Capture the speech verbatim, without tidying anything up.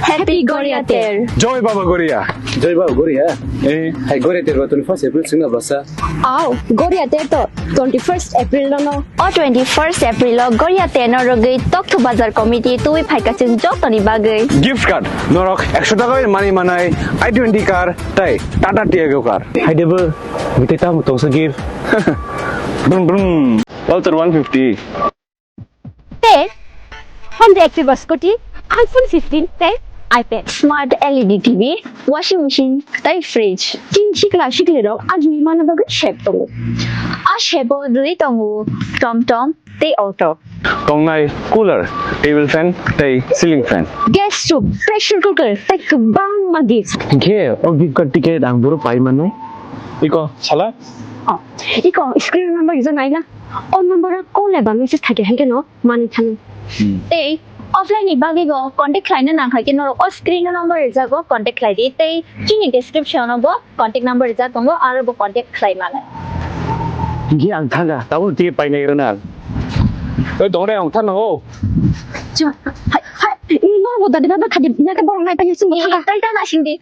Happy Goria Ter. Joy Baba Goria. Joy Baba Goria. Eh. Hai Goria Ter ba twenty first April singna basa. Au, Goria Ter to twenty first April no no. O twenty first April o Goria Ter no rogwi Tokthuk Bazar Committee twi phaika chwng jotoni bagwi. Gift card, norok ekso taka bai mani manai, I twenty car, tai Tata Tiago car. Hai debo, bite tam tongsa gift. Brum brum. Pulsar one fifty. Te, Honda Activa scooty, iPhone fifteen tei iPad. Smart L E D T V, washing machine tei fridge. Chini sikla siklirok ajuni mana bagwi sep tongo. A sepo rwi tongo TomTom tei auto. Tongnai cooler, table fan tei ceiling fan. Gas stove, pressure cooker tei kwbangma gift. Hinkhe o gift card ticket ang boro pai manai. Iko sala? Oh, iko screen number ijo naila. O number o call eba message thake haikhe no mani thani. Hmm. Tei offline ni bagwi bo contact khlaina nang khaikhe norok o screen o number rijak bo contact khlai di. Tei chini description o bo contact number rijak tongo, aro bo contact khlai mano. Hinkhe ang thanga, tabuk ticket painai rwna. Oi, dong re, ang thangna o. Chima, hai, hai, norok bo dadi baba khadi, nake borok nai painai chwng bo thanga. Tei ta nasing di.